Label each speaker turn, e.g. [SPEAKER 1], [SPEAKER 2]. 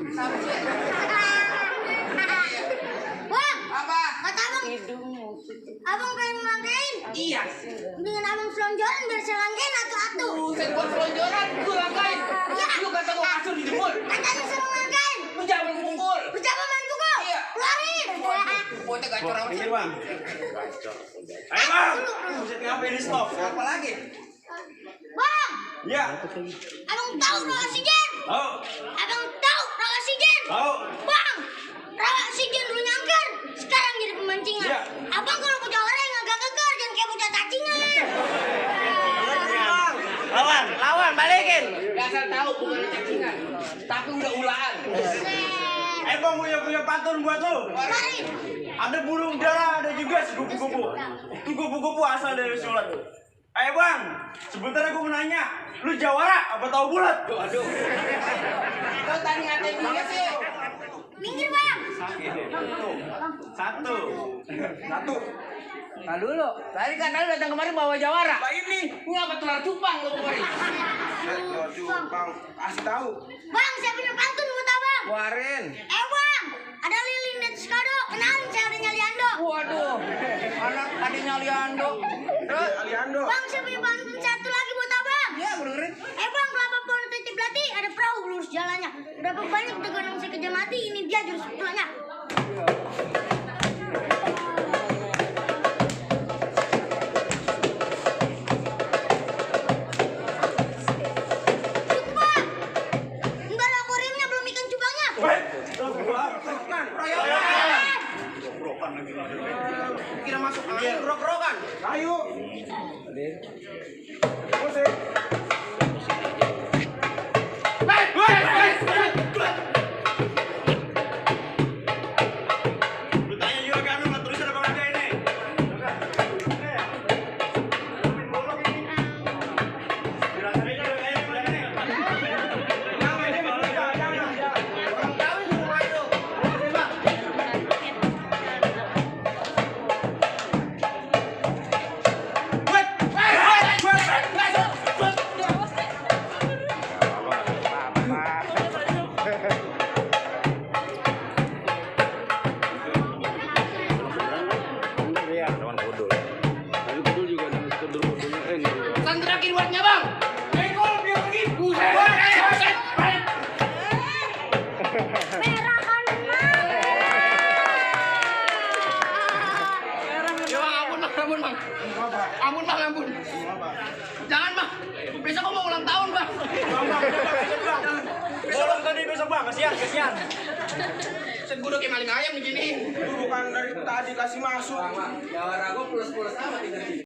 [SPEAKER 1] Bang,
[SPEAKER 2] Apa?
[SPEAKER 1] kata abang pengen ngelangkain?
[SPEAKER 2] Iya.
[SPEAKER 1] Dengan abang selonjoran biar saya langkain atu-atu.
[SPEAKER 2] Buset, gua selonjoran, gua langkain. Lu kata gua kasur di jempol.
[SPEAKER 1] Katanya suruh ngelangkain.
[SPEAKER 2] Lu jangan pukul.
[SPEAKER 1] Lu siapa main pukul?
[SPEAKER 2] Iya.
[SPEAKER 1] Keluarin.
[SPEAKER 2] Bocah gacor amat sih.
[SPEAKER 3] Bang. Ayo bang. Buset ngapain di stop?
[SPEAKER 2] Apa lagi?
[SPEAKER 1] Bang,
[SPEAKER 3] Ya.
[SPEAKER 1] abang tahu rawa oksigen?
[SPEAKER 3] Tahu.
[SPEAKER 1] Abang tahu rawa oksigen?
[SPEAKER 3] Tahu.
[SPEAKER 1] Bang, rawa oksigen dulu nyangkar, sekarang jadi pemancingan.
[SPEAKER 3] Iya.
[SPEAKER 1] Abang kalau punya orang yang agak keker, jangan kayak bocah cacingan.
[SPEAKER 3] Lawan, balikin.
[SPEAKER 2] Dasar tahu bukan cacingan, tapi udah ulaan.
[SPEAKER 3] Eh bang punya patung gua tuh.
[SPEAKER 1] Keluarin.
[SPEAKER 3] Ada burung dara, ada juga si kupu-kupu. Itu kupu-kupu asal dari Sulat tuh. Ayo bang, sebentar aku mau nanya, lu jawara apa tahu bulat?
[SPEAKER 2] Aduh. Kau tadi ngatain dia sih.
[SPEAKER 1] Minggir bang.
[SPEAKER 3] Satu.
[SPEAKER 2] Nah dulu, tadi kan lu datang kemari bawa jawara.
[SPEAKER 3] Lah ini.
[SPEAKER 2] Ini apa tular cupang lu kemari?
[SPEAKER 3] Bang, kasih tahu.
[SPEAKER 1] Bang, saya punya pantun buat abang.
[SPEAKER 2] Keluarin.
[SPEAKER 1] Bang, ada lilin dan skado. Kenalin saya adanya Liando.
[SPEAKER 2] Waduh, anak adiknya Liando. Terus?
[SPEAKER 3] Aliando.
[SPEAKER 1] Bang, saya punya pantun satu lagi buat abang.
[SPEAKER 2] Ya, gue dengerin.
[SPEAKER 1] Bang, kelapa pohon titip belati, ada perahu lurus jalannya. Berapa banyak tegangan saya kerja mati, ini dia jurus pulangnya. Bang, enggak ada akuariumnya, belum ikan cubangnya.
[SPEAKER 3] Kira masuk angin, rok-rokan. Ayo. Lu tanya juga kan, lu nggak tulisan apa enggak ini?
[SPEAKER 2] Sandra kiruannya bang. Bengkol dia pergi. Buset.
[SPEAKER 1] Merah kan,
[SPEAKER 2] Ya ampun bang. Ampun. Jangan bang. Besok aku mau ulang tahun bang.
[SPEAKER 3] Besok tadi besok bang, kasihan.
[SPEAKER 2] Set gue udah kayak maling ayam di sini.
[SPEAKER 3] Bukan dari tadi kasih masuk.
[SPEAKER 2] Jawara gue pulas-pulas amat di sini.